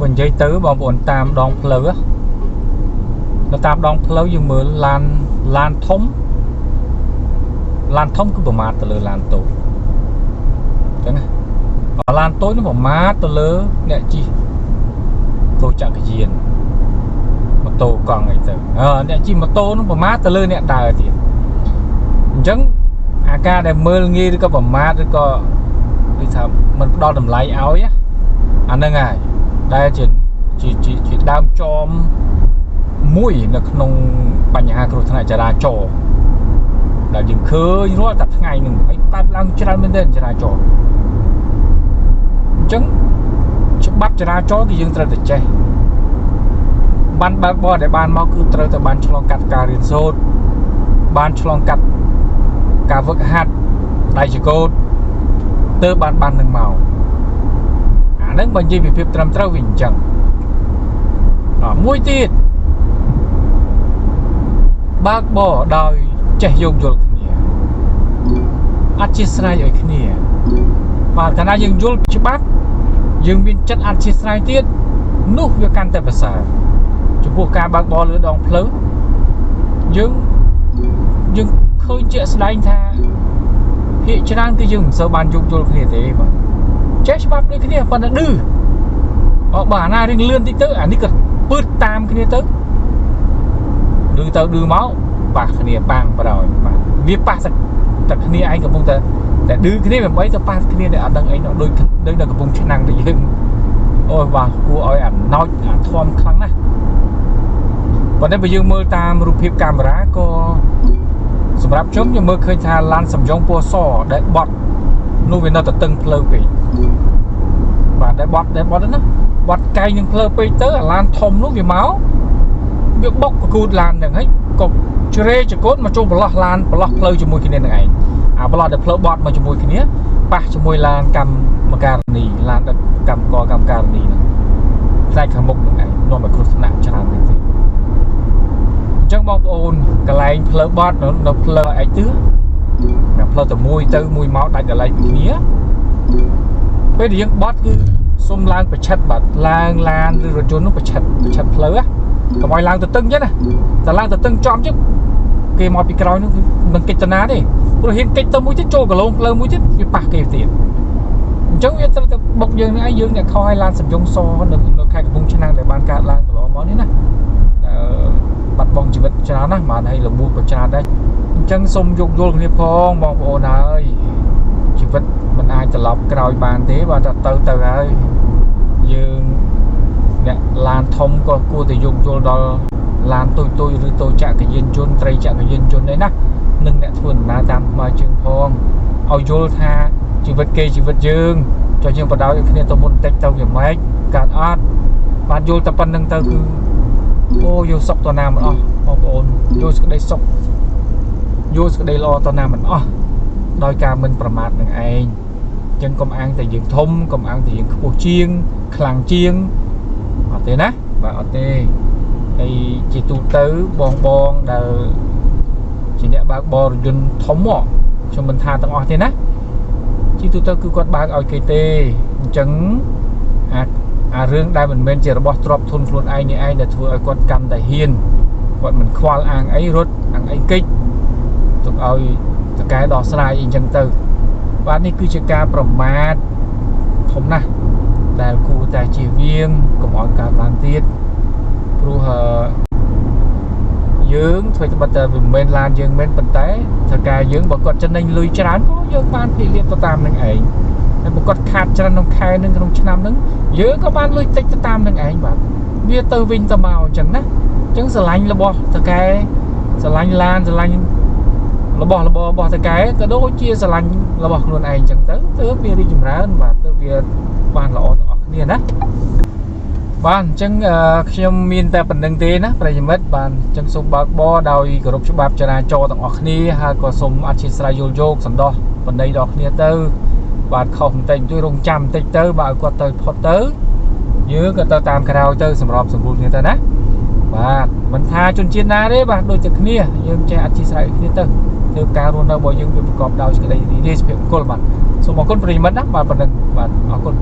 បើនិយាយទៅបងប្អូនតាមដងផ្លូវនៅតាមដងផ្លូវយើងមើលឡានឡានធំឡានធំគឺប្រមាថទៅលើឡានតូចអញ្ចឹងណាបើឡានតូចនោះប្រមាថទៅលើអ្នកជិះតូចចក្រយានម៉ូតូកង់អីទៅអឺអ្នកជិះម៉ូតូនោះប្រមាថទៅលើអ្នកដើរទៀតអញ្ចឹងអាការដែលមើលងាយឬក៏ប្រមាថឬក៏ដូចថាមិនផ្ដល់តម្លៃឲ្យអាហ្នឹងហើយដែលជាដើមចមមួយនៅក្នុងបញ្ហាគ្រោះថ្នាក់ចរាចរណ៍ដែលយើងឃើញរាល់តែថ្ងៃហ្នឹងហើយកើតឡើងច្រើនមែនទែនចរាចរណ៍អញ្ចឹងច្បាប់ចរាចរណ៍គឺយើងត្រូវតែចេះបានបើកបរដែលបានមកគឺត្រូវតែបានឆ្លងកាត់ការរៀនសូត្របានឆ្លងកាត់ការវឹកហាត់ដៃចកោតទើបបានបាននឹងមកអាហ្នឹងបើនិយាយពីភាពត្រឹមត្រូវវាអញ្ចឹងអមួយទៀតបើកបរដោយចេះយោគយល់គ្នាអធិស្ឋានឲ្យគ្នាបាទកាលណាយើងយល់ច្បាប់យើងមានចិត្តអធិស្ឋានទៀតនោះវាកាន់តែប្រសើរចំពោះការបើកបរលើដងផ្លូវយើងយើងឃើញជាក់ស្ដែងថាភាគច្រើនគឺយើងមិនសូវបានយោគយល់គ្នាទេបាទចេះច្បាប់ដូចគ្នាប៉ុន្តែឌឺអបើអាណារៀងលឿនតិចទៅអានេះក៏ពើតតាមគ្នាទៅឌឺទៅឌឺមកប៉ះគ្នាប៉ាំងប្រយបាទវាប៉ះតែគ្នាឯងកំពុងតែតែឌឺគ្នាមិនបីទៅប៉ះគ្នាដែលអត់ដឹងអីដូចដូចនៅកំពុងឆ្នាំងតែយើងអូយបាទគួរឲ្យអាណោចអាធំខ្លាំងណាស់ប៉ុន្តែបើយើងមើលតាមរូបភាពកាមេរ៉ាក៏សម្រាប់ខ្ញុំខ្ញុំមើលឃើញថាឡានសំយ៉ងពណ៌សដែលបត់នោះវានៅតែតឹងផ្លូវពេកបាទដែលបត់ណាបត់កែងនឹងផ្លូវពេកទៅអាឡានធំនោះវាមកវាបុកកគូតឡានហ្នឹងហើយក៏ជ្រេចកូតមកចូលប្រឡោះឡានប្រឡោះផ្លូវជាមួយគ្នានឹងឯងអាប្រឡោះដែលផ្លូវបត់មកជាមួយគ្នាប៉ះជាមួយឡានកម្មការនីឡានដឹកកម្មករកម្មការនីហ្នឹងផ្នែកខាងមុខហ្នឹងឯងនាំឲ្យគ្រោះថ្នាក់ច្រើនមែនទេអញ្ចឹងបងប្អូនកន្លែងផ្លូវបត់នៅផ្លូវឯកទិសតែផ្លូវតែមួយទៅមួយមកដាច់ដライពីគ្នាពេលដែលយើងបត់គឺសុំឡើងប្រឆិតបាទឡើងឡានឬរថយន្តនោះប្រឆិតប្រឆិតផ្លូវណាកុំឲ្យឡើងទៅតឹងចឹងណាតែឡើងទៅតឹងចំចឹងគេមកពីក្រោយនោះគឺមិនកិច្ចតាណាទេព្រោះហ៊ានកិច្ចទៅមួយទៀតចូលកន្លងផ្លូវមួយទៀតវាប៉ះគេទៀតអញ្ចឹងវាត្រូវតែបុកយើងនឹងឯងយើងអ្នកខុសឲ្យឡានសំយងសនៅខេត្តកំពង់ឆ្នាំងដែលបានកើតឡើងកន្លងមកនេះណាដែលបាត់បង់ជីវិតច្រើនណាស់បានហើយរបួសក៏ច្រើនដែរអញ្ចឹងសូមយោគយល់គ្នាផងបងប្អូនហើយជីវិតមិនអាចត្រឡប់ក្រោយបានទេបាទតែទៅទៅហើយយើងអ្នកឡានធំក៏គួរតែយោគយល់ដល់ឡានតូចតូចឬតូចចក្រយានយន្តត្រីចក្រយានយន្តអីណានិងអ្នកធ្វើដំណើរតាមថ្មើរជើងផងឲ្យយល់ថាជីវិតគេជីវិតយើងចុះយើងបដ ாய் ឲ្យគ្នាទៅមុនបន្តិចទៅវាម៉េចកើតអត់បាទយល់តែប៉ុណ្្នឹងទៅគឺអូយកសុកតណាមិនអស់បងប្អូនយកសេចក្តីសុខយកសេចក្តីល្អតណាមិនអស់ដោយការមិនប្រមាថនឹងឯងអញ្ចឹងកុំអាងតែយើងធំកុំអាងតែយើងខ្ពស់ជាងខ្លាំងជាងអត់ទេណាបាទអត់ទេហើយជាទូទៅបងបងដែលជាអ្នកបើកបររថយន្តធំមកខ្ញុំមិនថាទាំងអស់ទេណាជាទូទៅគឺគាត់បើកឲ្យគេទេអញ្ចឹងអាអារឿងដែលមិនមែនជារបស់ទ្រព្យធនខ្លួនឯងនេះឯងដែលធ្វើឲ្យគាត់កាន់តែហ៊ានគាត់មិនខ្វល់អាងអីរត់អាងអីកិច្ចទុកឲ្យតកែដោះស្រាយអីចឹងទៅបាទនេះគឺជាការប្រមាថធំណាស់ដែលគួរតែជៀសវាងកុំឲ្យកើតឡើងទៀតព្រោះយើងធ្វើត្បិតតែវាមិនមែនឡានយើងមែនប៉ុន្តែធ្វើការយើងបើគាត់ចំណេញលុយច្រើនក៏យើងបានភាគលាភទៅតាមនឹងឯងហើយបើគាត់ខាតច្រើនក្នុងខែនឹងក្នុងឆ្នាំនឹងយើងក៏បានលុយតិចទៅតាមនឹងឯងបាទវាទៅវិញទៅមកអញ្ចឹងណាអញ្ចឹងស្រឡាញ់របស់តកែស្រឡាញ់ឡានស្រឡាញ់របស់របររបស់តកែក៏ដូចជាស្រឡាញ់របស់ខ្លួនឯងអញ្ចឹងទៅទើបវារីកចម្រើនបាទទើបវាបានល្អទាំងអស់គ្នាណាបាទអញ្ចឹងខ្ញុំមានតែប៉ុណ្្នឹងទេណាប្រិយមិត្តបាទអញ្ចឹងសូមបើកបរដោយគោរពច្បាប់ចរាចរណ៍ទាំងអស់គ្នាហើយក៏សូមអធិស្ឋានយល់យោគសន្តោសបណ្ដីដល់គ្នាទៅបាទខុសបន្តិចជួយរងចាំបន្តិចទៅបាទឲ្យគាត់ទៅផុតទៅយើងក៏ទៅតាមក្រោយទៅសម្របសម្រួលគ្នាទៅណាបាទមិនថាជនជាតិណាទេបាទដូចតែគ្នាយើងចេះអធិស្ឋានគ្នាទៅធ្វើការរស់នៅរបស់យើងវាប្រកបដោយសេចក្តីរីករាយសុភមង្គលបាទសូមអរគុណប្រិយមិត្តណាបាទប៉ុណ្្នឹងបាទអរគុណ។